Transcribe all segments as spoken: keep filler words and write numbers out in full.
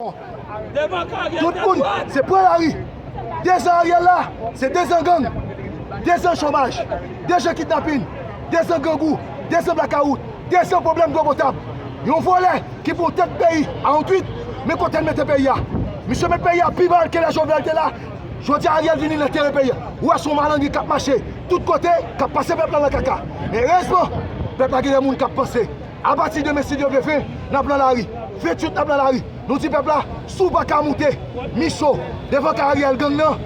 Tout moun, se pran lari. Dezan Ariel la, se dezan gang, dezan chomaj, dezan kidnapin, dezan grangou, dezan blakawout, dezan pwoblèm dlo potab. Yon vòlè ki pran tèt peyi a yon twit, men kote l mete peyi a. Misye met peyi a pi mal ke lè Jovenel te la. Jodi a Ariel vini l antere peyi a. Ou wè se yon malangri k ap mache tout kote, k ap pase pèp la nan kaka. Men erezman, pèp la gen de moun k ap panse. Apati demen, si Dye vle, ven, n ap nan lari. Venntuit, n ap nan lari. Nou di pèp la, si w pa ka moute Micho devan kay Ariel gang nan,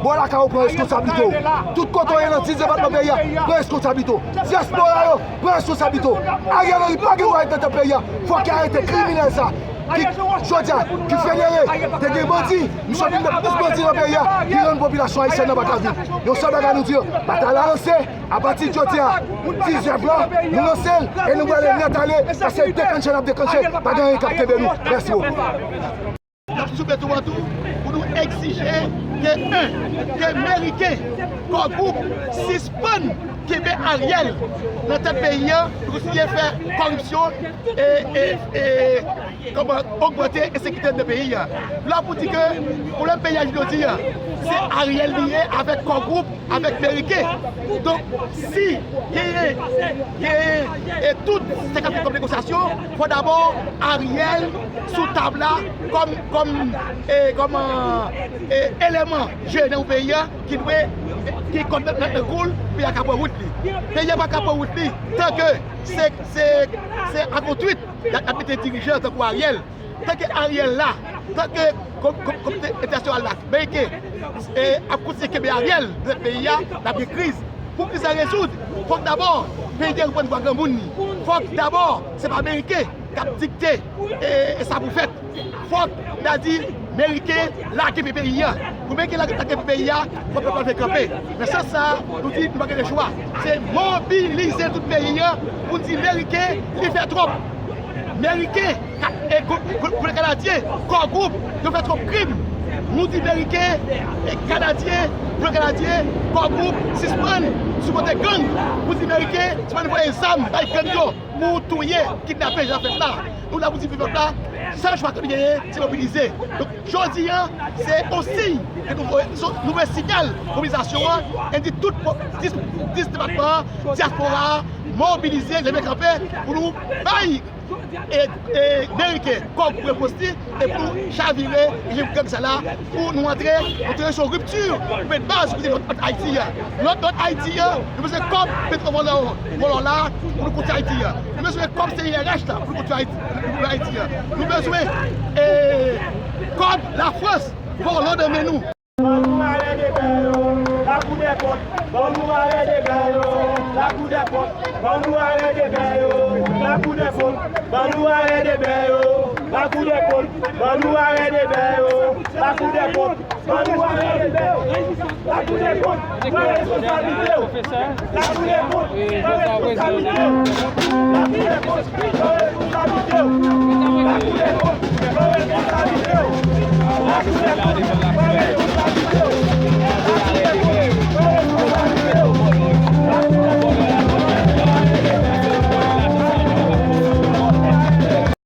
bò lakay ou pran reskonsablite w. Tout kote w ye nan dis depatman peyi a, pran reskonsablite w. Dyaspora yo, pran reskonsablite w. Ariel Henry pa gen dwa ret nan tèt peyi a. Fòk y arete kriminèl sa. Ki, jodi a, ki federe, te gen bandi, misye vin met plis bandi nan peyi a, ki rann popilasyon ayisyèn nan pa ka viv. Yon sèl bagay nou di yo, batay la lanse. Apati de jodi a, diznèf la, nou lanse l e nou prale nèt ale, paske deklannche n ap deklannche, pa gen anyen k ap kenbe nou. Mèsi bokou. N ap soumet tou an tou pou nou egzije ke, en, ke Meriken, Core Group, sispann kenbe Ariel nan tèt peyi a, pou kontinye fè kòripsyon e, e, e kòman ogmante ensekirite nan peyi a. Nou la pou di ke pwoblèm peyi a jodi a, se Ariel li ye avèk Core Group, avèk Meriken. Donk, si genyen, genyen e tout sa k ap fèt kòm negosyasyon, fò dabò Ariel sou tab la kòm, kòm, e, kòm, e, eleman jere nan peyi a ki dwe, ki kòd nan, nan, nan kou l, peyi a ka pran wout li. Peyi a pa ka pran wout li tanke se, se, se ak yon twit y ap, y ap mete dirijan tankou Ariel. Tanke Ariel la, tanke kom-, kom-, komite entènasyonal la, Meriken, e, ap kontinye kenbe Ariel nan tèt peyi a, n ap gen kriz. Pou kriz la rezoud, fòk dabò peyi a reprann vwa granmoun li. Fòk dabò se pa Meriken k ap dikte, e, e sa pou fèt. Fòk n a di Meriken lage peyi a. Pou Meriken lage, lage peyi a, fòk pèp la leve kanpe. Nan sans sa a, nou di nou pa gen lechwa. Se mobilize tout peyi a pou n di Meriken li fè twòp. Meriken, ka-, e gou-, gou-, gouvènman kanadyen, Core Group, yo fè twòp krim. Nou di Meriken, e Kanadyen, gouvènman kanadyen, Core Group, sispann sipòte gang. Nou di Meriken, sispann voye zam bay gang yo pou touye, kidnape, jan fèt la. Nou la pou di pèp la, sèl chwa ke nou genyen, se mobilize. Donk, jodi a, se yon siy ke nou voye, nou voye sinyal mobilizasyon an, e di tout po-, dis, dis depatman an, dyaspora a, mobilize, leve kanpe, pou nou bay, e, e, Meriken, Core Group repons li, e pou nou chavire rejim gang sa la, pou nou antre, nou antre sou ripti, pou met baz kote lòt Ayiti a. Lòt, lòt Ayiti a, nou bezwen kòb petwo vòlò, vòlò la, pou nou konstwi Ayiti a. Nou bezwen kòb C I R H la, pou nou konstwi Ayiti, pou nou Ayiti a. Nou bezwen, e, kòb Lafrans, vòlò nan men nou. Ban nou arè de bè yo, lakou dè kont. Ban nou arè de bè yo, lakou dè kont. Ban nou arè de bè yo, lakou dè kont. Ban nou arè de bè yo, lakou dè kont. Ban nou arè de bè yo, lakou dè kont. Ban nou arè de bè yo, lakou dè kont. Pran responsablite w. Lakou dè kont, pran responsablite w. Lakou dè kont, pran responsablite w. Lakou dè kont, pran responsablite w. Lakou dè kont,